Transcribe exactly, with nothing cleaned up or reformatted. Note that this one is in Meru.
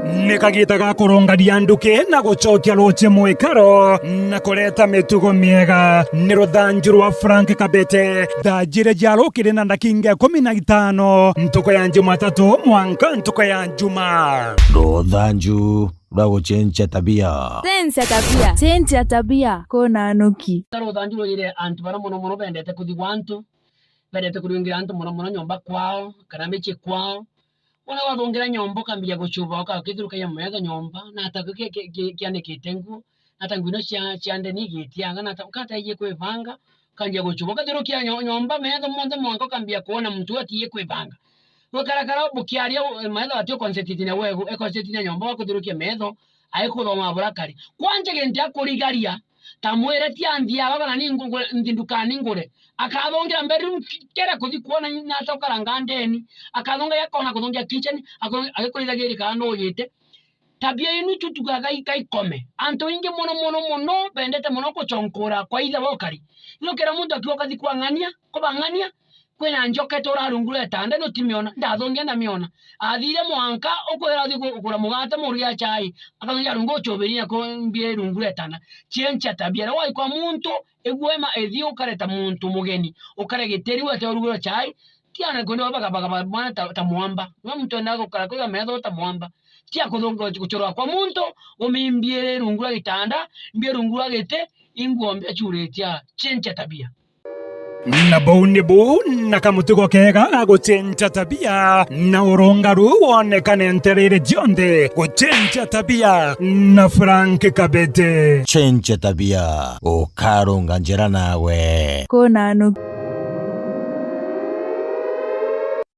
Ni kagiita ga kurungania nduki na gucokia ruuji mwikaro na kureta mitugo miega. Ni ruthanju rwa Frank Kabete. Thaa jiiri cia rukiri na ndakinga ikumi na itano, ntuku ya Jumatatu mwanka ntuku ya Juma. Ruthanju rwa gucenjia tabia. Cenjia tabia. Cenjia tabia. Kuna nuki. Ruthanju rwire antu baria mono mono bendete kuthi gwa antu, bendete kuriungira antu mono mono nyomba kwao, kana micii kwao. Wona wathungira nyomba, ukambia gucuba, uka-, ukithirukagia metho nyomba, na ata ki-, ki-, ki-, kianikite nguo, na ata nguo ino cia, cia ndeni igitiaga, na ata, ukata iye kwibanga, ukanjia gucuba, ukathirukia nyo-, nyomba metho monthe mwanka, ukambia kwona muntu atiye kwibanga. Gwikarakara bukiaria, u-, metho ati uconcentrate na wegu, e concentrate na nyomba, wakuthirukia metho, aikuthoma burakari. Kwanja gintu akurigaria, ta mwire, tia nthi aba bana ni ngugure, nthi ndukani ngure. Akathongira bedroom kere kuthi kwona na ata ukaranga ndeni. Akathonga yakona kuthongia kitchen, ako-, agikurithagia iri kana nuyite. Tabia inu tutugaga ika ikome. Antu ingi mono, mono, mono, bendete mono guconkora kwa ithe bokari. Ino kira muntu akiuga kathi kwang'ania, kubang'ania, kwina njoka itura rungu rwa itanda, ino timiona, ndathongia ndamiona. Athire mwanka, ukwira athi ku-, kugura mugate, murugia chai, akathongia rungu uchubiria kumbia rungu rwa itanda. Cenjia tabia. Riria waikwa muntu, igwe ma ithi ukareta muntu mugeni, ukare gitiri wete uruge chai, tiana kwenda bagabaga mwana ta, ta mwamba. Nwe muntu enda gukara kwiga metho ta mwamba. Tia kuthunga guchorwa kwa muntu, umimbie rungu rwa gitanda, mbie rungu rwa giti, ingwombe achuritia, cenjia tabia. Na buu nibu na kamutugo kega ga gucenjia tabia, na urungaru wonekane ntereere cionthe. Gucenjia tabia na Frank Kabete. Cenjia tabia, ukarunga njira nawe. Kuna nuki.